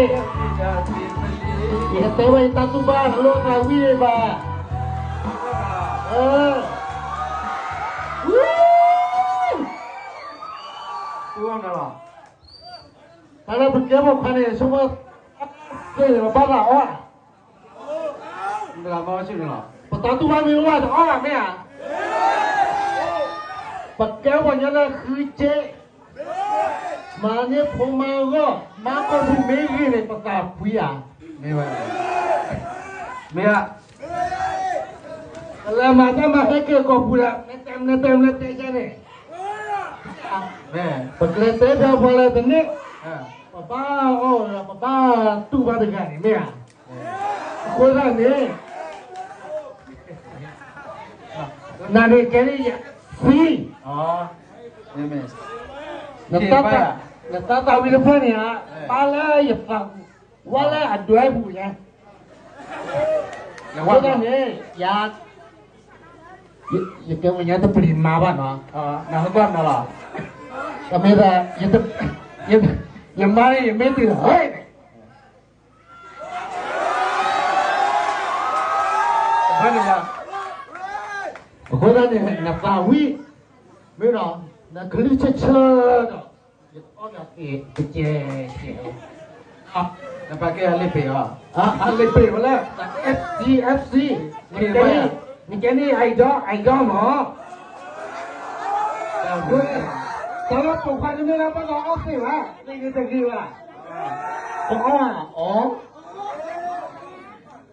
ယကတဲဝဲယတၢ်တူၢ်ဘၣ်လၢသးဝံၣ်ဘၣ်. တၢ်လၢပကဲပိာ်ခွါန့ၣ် ဆိကမိၣ်သ့ၣ်န့ၣ် ပဘၣ်သးအီၣ် ပတၢ်တူၢ်ဘၣ်မ့ၢ်အိၣ်ဘၣ်တအီၣ်ဘၣ်မ့ၢ်ဧါ. ပကဲပှၤကညီလၢဃုစ့, မၤန့ၢ်ဖိမါအဂီၢ်, မၤကီၢ်ပူၤမ့ၢ်ဂ့ၤန့ၣ် ပသးဖှံဧါ. မ့ၢ်ဝဲ, မ့ၢ်ဧါ. ပလဲၤမၤတၢ်မၤဟဲက့ၤကီၢ်ပူၤဒီး နတဲမနုၤတဲမနုၤတဲဆၢန့ၣ်, ပကလဲၤတဲဒီးပှၤလၢတန့ၢ်, ပဘၣ်အီၣ်ဝဲဒီး ပဘၣ်တူၢ်ဘၣ်တဂၤန့ၣ်မ့ၢ်ဧါ. အဃိသတးန့ၣ် နၤန့ၣ်ကဲန့ၣ်ယသံ, နတၢ်သးဝံၣ်တဖျၢၣ်န့ၣ်ဧါ, ပၢ်လၢယသးပူၤ, ဝဲလၢအဒွဲပူၤညါ, အဃိသတးန့ၣ် ယ, ယကဲဝဲညါတပျံၤမါဘၣ်နီၤ, နဟဲဘၣ်နီၤလီၤ, တမ့ၢ်ဒီး, ယမါန့ၣ်ယမ့ၢ်တုၤလီၤ အဃိသတးန့ၣ် နသးဝံၣ်, မ့ၢ်ဒီး နကလုၢ်ဆၢဆၢဒီး ယအီၣ်နၤက့ၤတကဲကဲ, နပာ်ကဲအလ့ပ့ၤအီၤ, အလ့ပ့ၤဝဲလၢ F C F C, နကဲန့ၣ် idol, idol မး, တၢ်လၢပိာ်ခွါတမ့ၢ်လၢဘၣ်သးအီၣ်သ့ဘၣ်, သ့န့ၣ်တဂ့ၤဘၣ်, ပ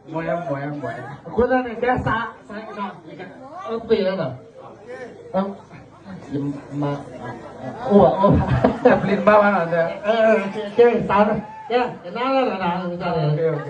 အီၣ်အီၤ အဃိသတးန့ၣ် ကဲစး, အပ့ၤလီၤ, မ, အိၣ်ဘၣ်, တပျံၤတဘၣ်ဘၣ်နီၤ, ကဲစး, ကဲ, ကနၣ်လၢနၤ,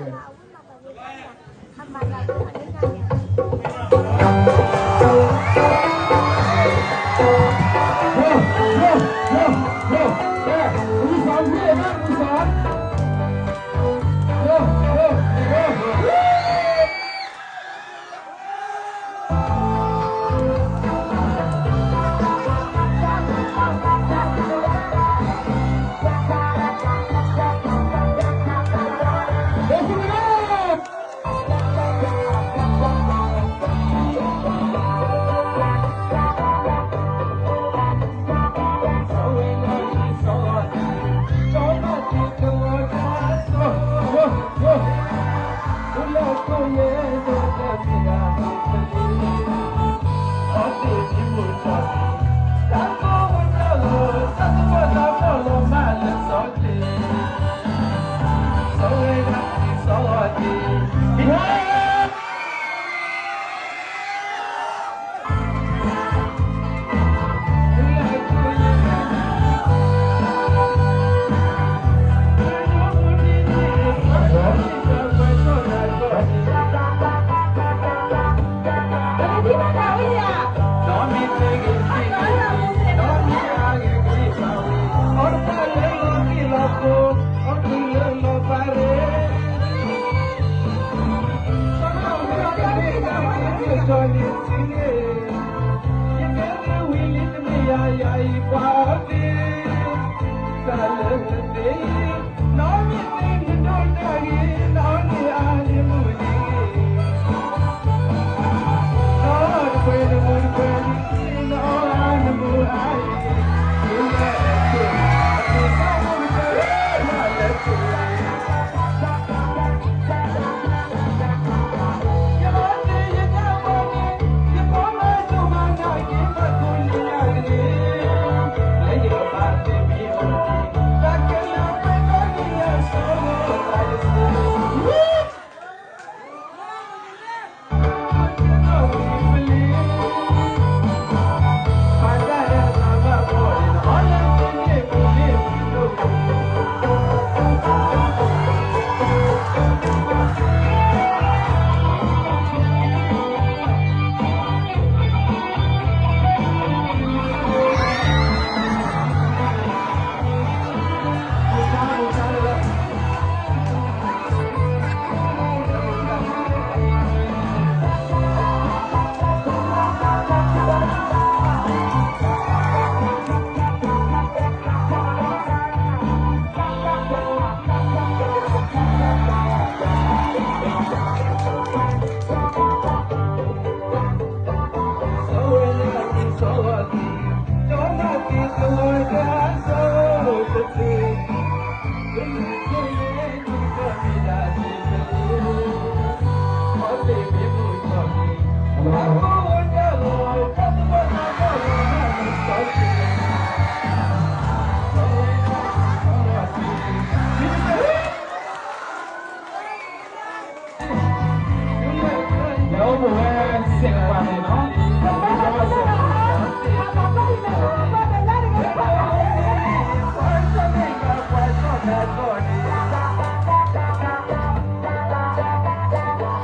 ဝဲစဲးပှၤန့ၣ်နီၤ, မ့ၢ်ယၤလံတပၢ်ဘၣ်နီၤ, ယတပၢ်ဘၣ်, ယတပၢ်ဘၣ်, ယမ့ၢ်တမၤခါန့ၣ်ဟါ,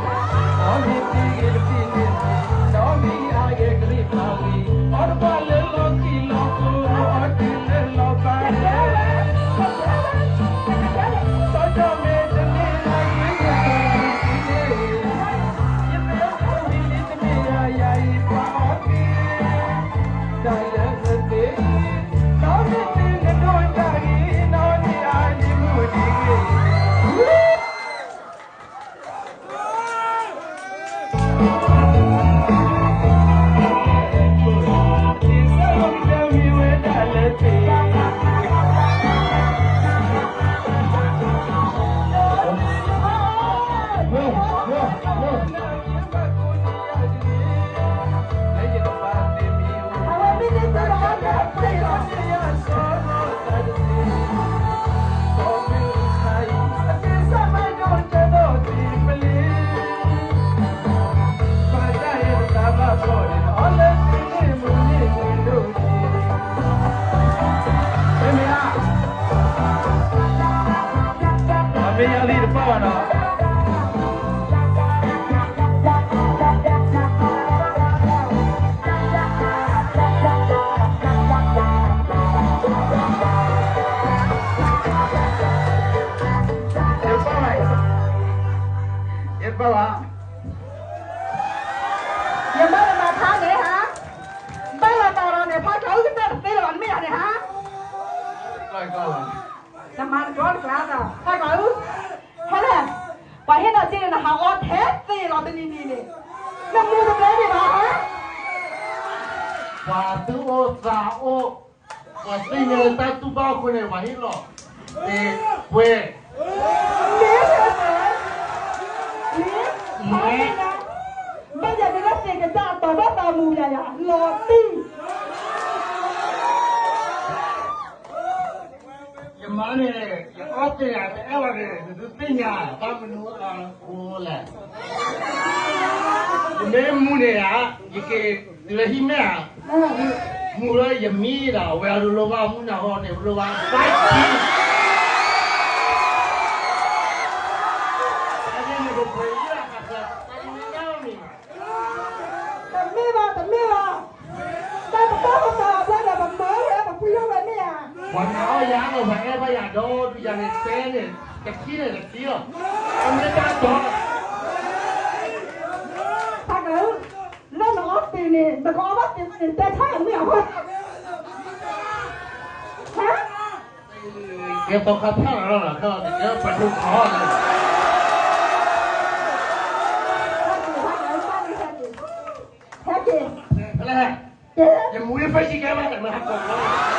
ဘၣ်လီၤတၢ်ဒီးန့ၣ် ဖးကီၤအုၣ်ကတၢၢ်တသ့လၢၤဘၣ် နမ့ၢ်ယၤန့ၣ်ဟါ, နမၤတဘျီတကျါဒီး ဖးကီၤအုၣ်, ဟဲလဲၣ်, ပှၤဟ့ၣ်နီၤစ့န့ၣ် နဟးအီထဲသ့လီၤတနံၤနံၤန့ၣ်, နမူတဘျီန့ၣ်ဘၣ်ဟါ, ပှၤသူၣ်အိၣ်သးအိၣ်, ပှၤသ့ၣ်ညါလၢတၢ်တူၢ်ဘၣ်အဃိန့ၣ် ပှၤဟ့ၣ်လီၤ, တဲ, ကွဲ, မ့ၢ်, မ့ၢ်, ဘၣ်ယၤဒ်လၢသ့ၣ်ကစၢ်အတီၤဘၣ်သးမူယၤယၤ လီၤတံၢ် ယမါန့ၣ် ယအီၣ်သ့ၣ်ညါတအဲၣ်ဘၣ်န့ၣ် နသုသ့ၣ်ညါ ဘၣ်မနုၤအဃိလဲၣ်. ယမ့ၢ်မူန့ၣ်ဧါ, ယက့ၤတုၤလၢဟံၣ်မဲာ်ဧါ, မူလၢယမံၤဒီး အဝဲအလိၤလိၤဘၣ်မူနၤဃီန့ၣ် လိၤဘၣ်ဘၣ်ခံ တမ့ၢ်ဘၣ်, တမ့ၢ်ဘၣ်. တၢ်တဘၣ်ပသးဘျီဒီး ပမၤဝဲ ပပှံထီၣ်ဝဲမ့ၢ်ဧါ. ပှၤနာ်အီၣ်ယၤလီၤ ပှၤအဲၣ်ဘၣ်ယၤဒီး ဒုးယၤန့ၣ်တဲန့ၣ် တထံၣ်န့ၣ်တထံၣ်လီၤ. အမ့ၢ်တၢ်တီ ဖးကလၢ လၢနအီၣ်တ့ၢ်န့ၣ် နကအီၣ်ဘၣ်တ့ၢ်န့ၣ် တဲဆါယၤမ့ၢ်ဧါ. ဟါ ကဲပခါဖးလီၤလီၤ ခဲအံၤပှၤဒိၣ်ထီၣ်လီၤ. ဟဲက့ၤ, ဟဲက့ၤ, ဟဲက့ၤ, ယမူလၢဖဲဆံကဲဘၣ် နဟးကိးလီၤ.